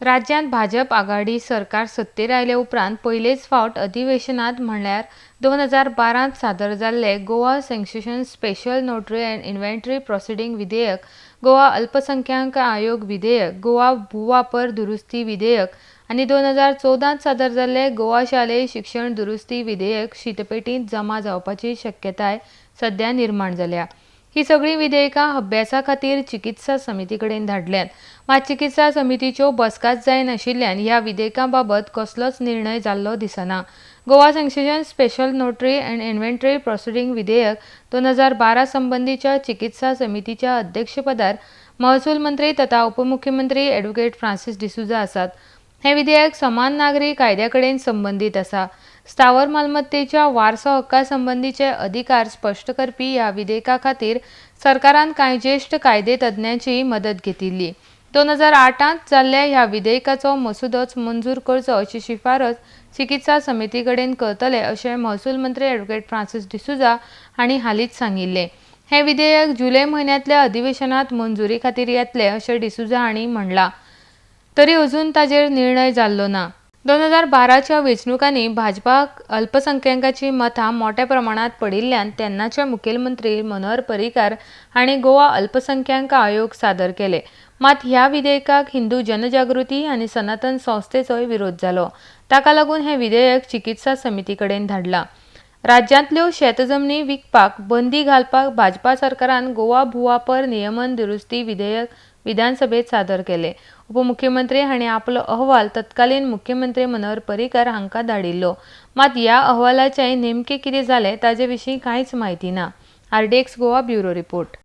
राज्यांत भाजप आघाडी सरकार सत्तेर आयले उपरांत पयलेच फावट अधिवेशनात म्हणल्यार 2012त सादर जाल्ले Goa sanction special notary and inventory proceeding विधेयक, गोवा अल्पसंख्याक आयोग विधेयक, गोवा भूवापर दुरुस्ती विधेयक आनी 2014त सादर जाल्ले गोवा शालेय शिक्षण दुरुस्ती विधेयक शीतपेटींत जमा जावपाची शक्यताय सध्या निर्माण जाल्या. ही सगळीं विधेयकां अभ्यासा खातीर चिकित्सा समिती कडेन धाडल्यांत. मात चिकित्सा समितीच्यो बसकाच जायनाशिल्ल्यान ह्या विधेयकां बाबत कसलोच निर्णय जाल्लो दिसना. Goa sanction special notary and inventory proceeding विधेयक 2012 संबंदीच्या चिकित्सा समितीच्या अध्यक्षपदार महसूल मंत्री तथा उपमुख्यमंत्री ॲडव्होकेट फ्रांसीस डिसुजा आसात. हें विधेयक समान नागरी कायद्या कडेन संबंदीत आसा. स्थावर मालमत्तेच्या वारसो हक्का संबंदीचे अधिकार स्पश्ट करपी ह्या विधेयका खातीर सरकारान कांय ज्येश्ठ कायदे तज्ञांची मदत घेतिल्ली. 2008त जाल्ल्या ह्या विधेयकाचो मसुदोच मंजूर करचो अशी शिफारस चिकित्सा समिती कडेन करतले अशें महसूल मंत्री ॲडव्होकेट फ्रांसीस डिसुजा हांणी हालींच सांगिल्लें. हें विधेयक जुलय म्हयन्यांतल्या अधिवेशनात मंजुरी खातीर येतलें अशें डिसुजा हांणी म्हणलां. तरी अजून ताजेर निर्णय जाल्लो ना. 2012च्या वेंचणुकांनी भाजपाक अल्पसंख्याकांची मतां मोट्या प्रमाणांत पडिल्ल्यान तेन्नाचे मुखेलमंत्री मनोहर पर्रीकार हांणी गोवा अल्पसंख्याक आयोग सादर केले. मात ह्या विधेयकाक हिंदू जनजागृती आनी सनातन संस्थेचोय विरोध जालो. ताका लागून हें विधेयक चिकित्सा समिती कडेन धाडलां. राज्यांतल्यो शेतजमनी विकपाक बंदी घालपाक भाजपा सरकारान गोवा भूवापर नियमन दुरुस्ती विधेयक विधानसभेत सादर केले. उपमुख्यमंत्री हांणी आपलो अहवाल तत्कालीन मुख्यमंत्री मनोहर पर्रीकार हांकां धाडिल्लो. मात ह्या अहवालाचें नेमकें कितें जालें ताजे विशीं कांयच म्हायती ना. RDX Goa bureau report.